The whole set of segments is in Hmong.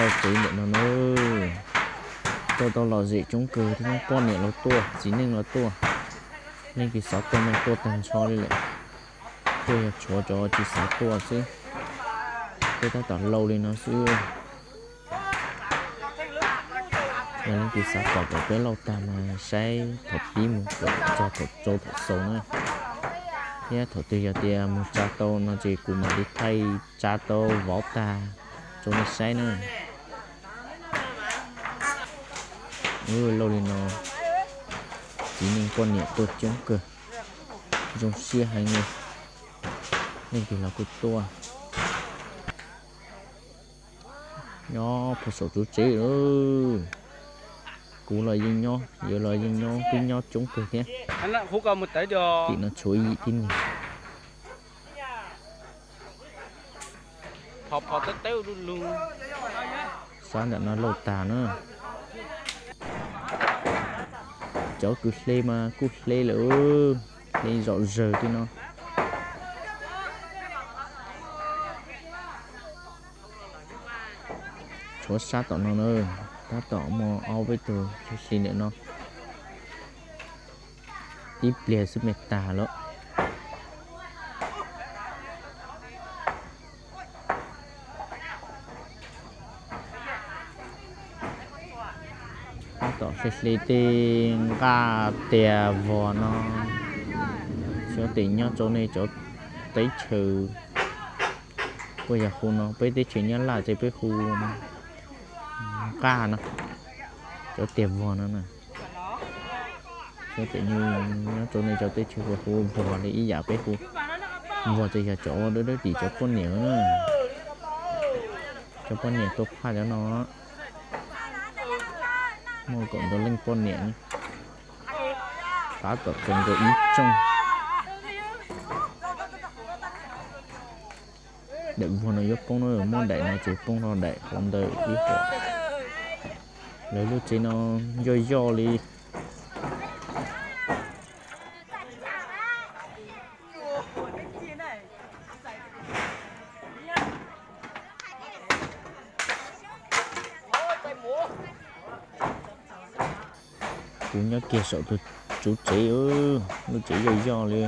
Tau tsev ntawm no na, tuaj tau lom zem coob kawg thiab, poj niam los tuaj, txiv neej los tuaj, leej twg xav tuaj no tuaj tag nrho li lawm. Tuaj yog tshuav cov tsis xav tuaj xwb, tuaj tab tom lauj li no xwb. Yog leej twg xav pom kom peb lauj tag mas saib thaum pib mus kom txog thaum rau thaum xaus na. Thiab thaum twg yog tias mus tsa tau no ces kuv mam li thaij tsa tau vov tag rau nej saib na. Lauj li no, txiv neej poj niam tuaj coob kawg, zoo siab heev li. Leej twg los kuj tuaj. Nyob puag saum tsuv tsev lawm. Kuv los yeej nyob, yawg los yeej nyob, twb nyob coob kawg thiab. Tim no tshuav ib yim tib neeg. Sab nram no lauj tag na. Cov kws hle mas kuj hle lawm, hle zom zaws li no. Tshuav sab tom no na, tab tom muaj ob peb tug hle hle ntawm no. Tib pliag xwb me tag lawm. Tab tom hle hle tej nqaj tias vog no, xyov tes nyob rau nej cov teb chaws puas yog hu no, peb teb chaws Nyab Laj ces peb hu nqaj no, cov tias vog no na. Xyov tes nyob rau nej cov teb chaws puas hu vog li ib yam peb hu. Vog ces yog cov dawb dawb tim cov poj niam na. Cov poj niam tuaj phaj cov no. Muaj kaum ntau leej poj niam ne. Tab tom txog nkaus ib tsooj. Daim vog no yuav poob na, muab daim no ces poob rau daim qhov ntawd ib qho. Lawv lub tsev no yoj yoj li. Kuv nyob kiag saum tus tsuv tsev, lub tsev yoj yoj li.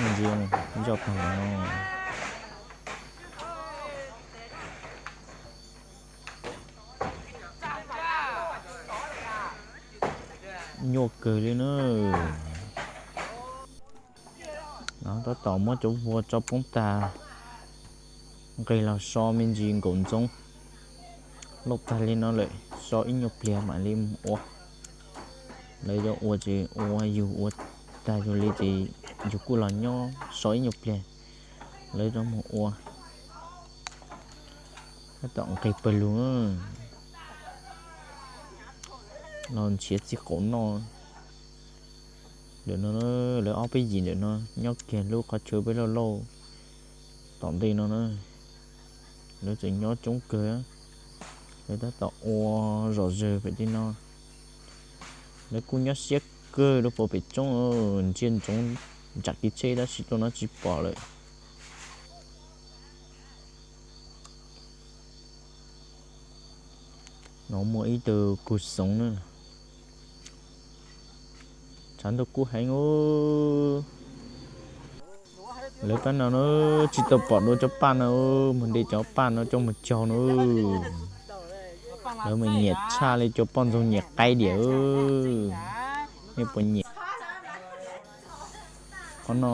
Ntsia, yoj tag no. Nyuaj kawg li na. Tab tom muab cov vuag tso poob tag, nqis los so me ntsis nkaum ntxoov. Lauj tag li no lawm, so ib nyuag pliag mam li mus ua. Lawv yuav ua ces ua, yus ua tag yus li ces yus kuj los nyob so ib nyuag pliag, lawv rov mus ua. Tab tom nqis pawg lug los nrhiav txij qaum noj. Ntawm no lawv ob peb yim ntawm no nyob kiag lub qhov chaw peb lauj lauj tom ntej no na. Lawv tseem nyob coob kawg, lawv tab tom ua zom zaws pem tej no. Lawv kuj nyob siab kawg rau puag pem roob, ntsia ntsoov ntsam kev tsheb tab sis tuaj no tsis pom lawm. No muaj ib tug kug xoov na. Tshav ntuj kub heev. Lawv pab no na, tsis tau pom dua cov paj no, mus de cov paj no coj mus cog na. Lawv mas nyiam tshaj li cov poj ntxoog nyiam qaib diam. Nej puas nyiam? Qhov no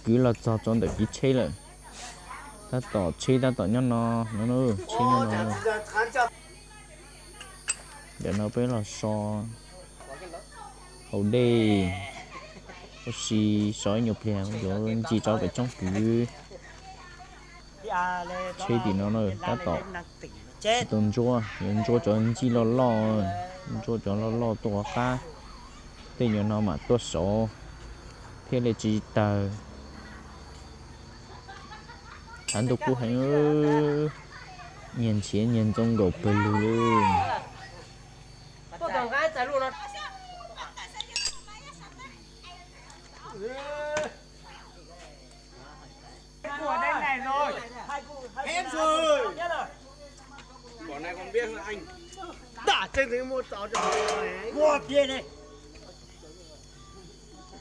kwv los txog rau ntawm kev tsheb lawm. Tab tom tsheb tab tom nyob no, tsheb nyob no. Ntawm no peb los so haus dej, ua si so ib nyuag pliag yuav ncig rov pem roob kwv. Tsheb tim no na tab tom tsis tau ntsuab, yuav ntsuab cov ncig loj loj, ntsuab cov loj loj tuaj ua qab, tej nyuag no mam tuaj saud thiaj li tsis tawg. Tshav ntuj kub heev, nyias nrhiav nyias ntxoov nkaus pawg lug li.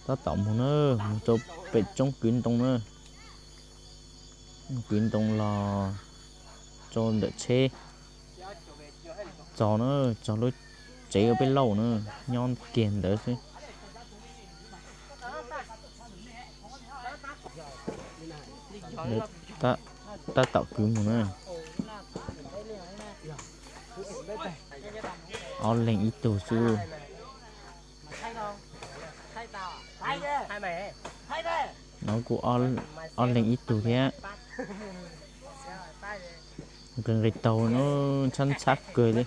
Tab tom mus na, mus rau pem roob kwv ntoo na. Kwv ntoo los rau ntawm tsheb txog na, txog lub tsev uas peb lauj na, nyob kiag ntawd xwb. Tab tom kwv mus na. Ob leeg ib tug xwb. No kuj ob leeg ib tug thiab. Nqis nqis taug no ntxhab ntxhab kawg li.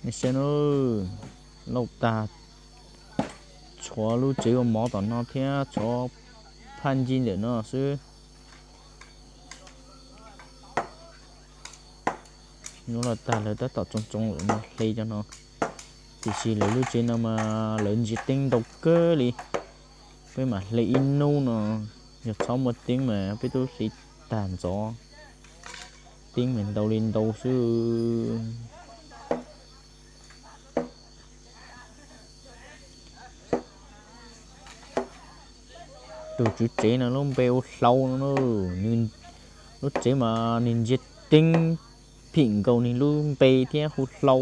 Nej saib na, lauj tag, tshuav lub tsev ua mov tom no thiab tshuav phaj ncig ntawm no xwb. Hnub no tag lawv tab tom tsoo tsoo lawm no hle cov no, tiam sis lawv lub tsev no mas lawv ntsia teeb ntau kawg li. Peb mam hle ib hnub no, yog txhob muaj teeb mas peb twb hle tag ntxov. Teeb mas ntau li ntau xwb. Tus tswv tsev no lub npe hu Hlau no, nws lub tsev mas nws ntsia teeb phim nkaus nws lub npe thiab hu Hlau.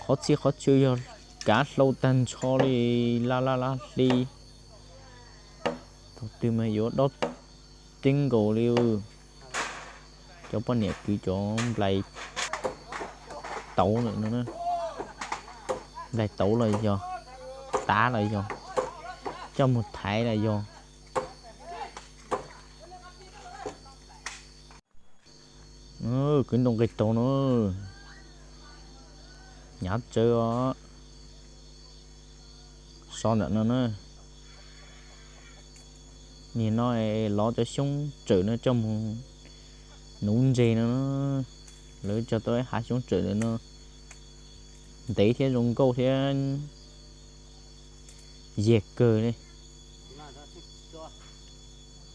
Qhov txhia qhov chaw yog kav hlau tag nrho li, laj laj laj hli. Thaum twg mas yuav dob teeb nkaus li. Cov poj niam kwv cov nplais tauv lawm no, nplais tauv los yog, tav los yog, coj mus thaiv los yog. Kwv ntoo nqis taug no, hnyav tsawv os. So ntawm no na, nim no lov cov xyoob tsawm no coj mus nuv ntses no, lawv cog tau ib hav xyoob tsawm ntawm no, ntev thiab zoo nkauj thiab yig kawg li.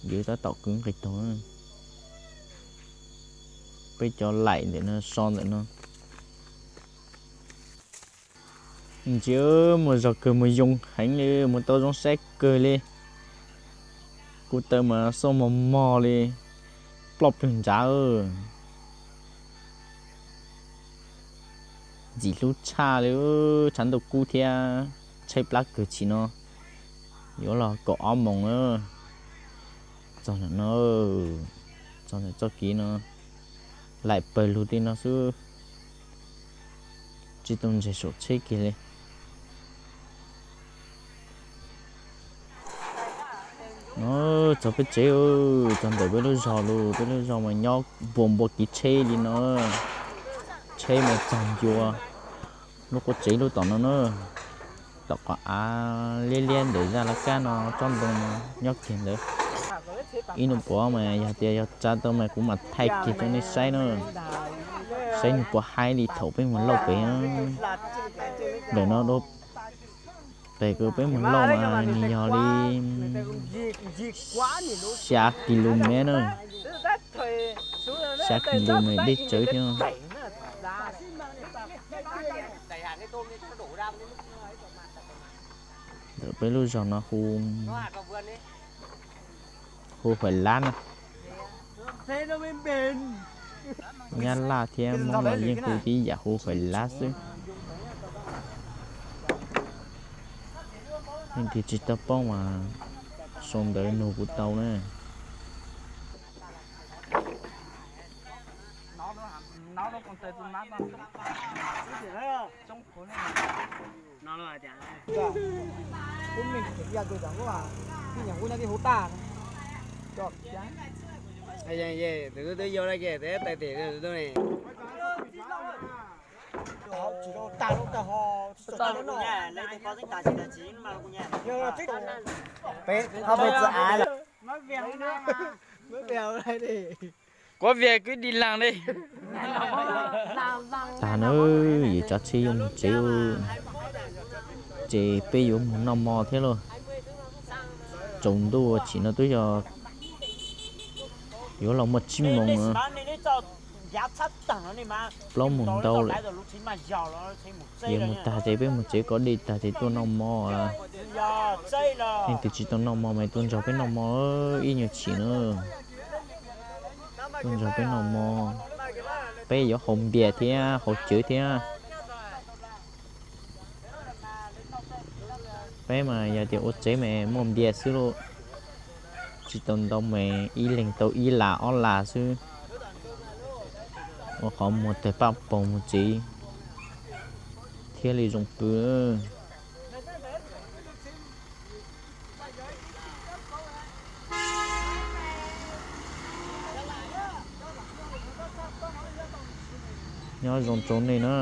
Yus tab tom kwv nqis taug, peb cov laim ntawm no so ntawm no. Ntsia, muaj zog kawg, muaj zoo heev li, muaj tau zoo saib kawg li. Kuv taw mas xoj mos mos li, ploj plawg nrad. Ntxim hlub tshaj li, tshav ntuj kub thiab tshaib plab kawg tshim no. Yuav los kaum ob moos na. Txog ntawm no, txog ntawm txoj kev no, laim pawg lug tej no xwb, tsis tau ntseg saum tsheb kiag li. No, txog peb tsev, txog ntawm peb lub zos lawm. Peb lub zos mas nyob npuas npua kiv tsheb li no, tsheb mas txog ncua lub qub tsev lub tom no na. Tom qhov av liab liab ntawm zaj laj kab no tsob ntoo no nyob kiag ntawd. Ib nus puav mas yog tias yog tsa tau mas kuv mam thaij kiag rau nej saib na, saib nws puas haib li thaum peb mus lauj pem. Ntawm no pem peb mus lauj mas nws yog li xya kis lus mev na, xya kis lus mev deb tsawv thiab. Ntawm peb lub zos no hu, hu Huaim Lab na. Nyab Laj thiab Hmoob los yeej hu tib yam, hu Huaim Lab xwb. Leej twg tsis tau paub mas sau ntawv nug kuv tau na. Peb, peb txawm av lawm. Kuv vias kwv di laag li. Tag na, yus tsav tsheb yuav mus tsev, ces peb yuav mus noj mov thiab lauj. Tsaus ntuj chim no twb yog yuav los muaj tsib moos, plaub moos ntau lawm. Yuav mus tag ces peb mus tsev, kov dej tag ces tuaj noj mov. Leej twg tsis tau noj mov mas tuaj nrog peb noj mov ib nyuag chim na. Tuaj nrog peb noj mov, peb yuav haus npias thiab haus cawv thiab. Peb mas yog tias ua tsev mas muaj npias xwb lauj, tsis tau ntau mas ib leeg tau ib las ob las xwb, ua qhov muag tawg paj paug mus tsev thiaj li zoo pw. Nyob zoo rau nej na.